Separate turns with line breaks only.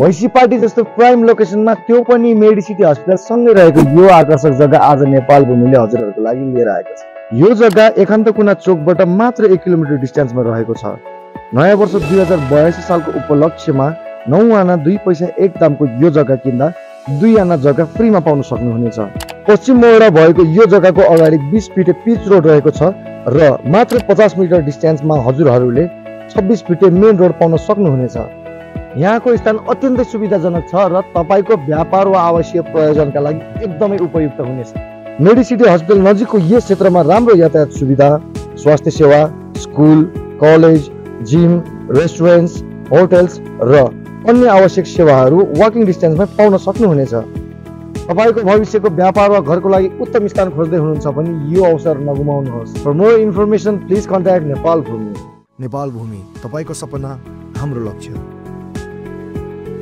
भैँसीपाटी जस्तो प्राइम लोकेसनमा त्यो पनि मेडिसिटी हस्पिटल सँगै रहेको यो आकर्षक जग्गा आज नेपाल भूमिले हजुरहरूको लागि लिएर आएको छ। यो जग्गा एकान्त कुना चोकबाट मात्र 1 किलोमिटर डिस्टेन्समा रहेको छ। नयाँ वर्ष 2082 सालको उपलक्ष्यमा 9 आना 2 पैसा 1 दामको यो जग्गा किन्दा 2 आना जग्गा फ्रीमा पाउन सक्नुहुनेछ। पश्चिम मोडमा भएको यो जग्गाको अगाडि 20 फिटे पिच रोड रहेको छ र मात्र 50 मिटर डिस्टेन्समा हजुरहरूले 26 फिटे मेन रोड पाउन सक्नुहुनेछ। यहाँको स्थान अत्यन्तै सुविधाजनक छ र तपाईको व्यापार वा आवश्यक प्रयोजनका लागि एकदमै उपयुक्त हुनेछ। मेडिसिटी हस्पिटल नजिकको यस क्षेत्रमा राम्रो यातायात सुविधा, स्वास्थ्य सेवा, school, college, gym, restaurants, hotels र अन्य आवश्यक सेवाहरू वाकिङ डिस्टेन्समा पाउन सक्नुहुनेछ। तपाईको भविष्यको व्यापार वा घरको लागि उत्तम स्थान खोज्दै हुनुहुन्छ भने यो अवसर नगुमाउनुहोस्। For more information please contact Nepal Bhumi. Nepal भूमि, तपाईको सपना हाम्रो लक्ष्य।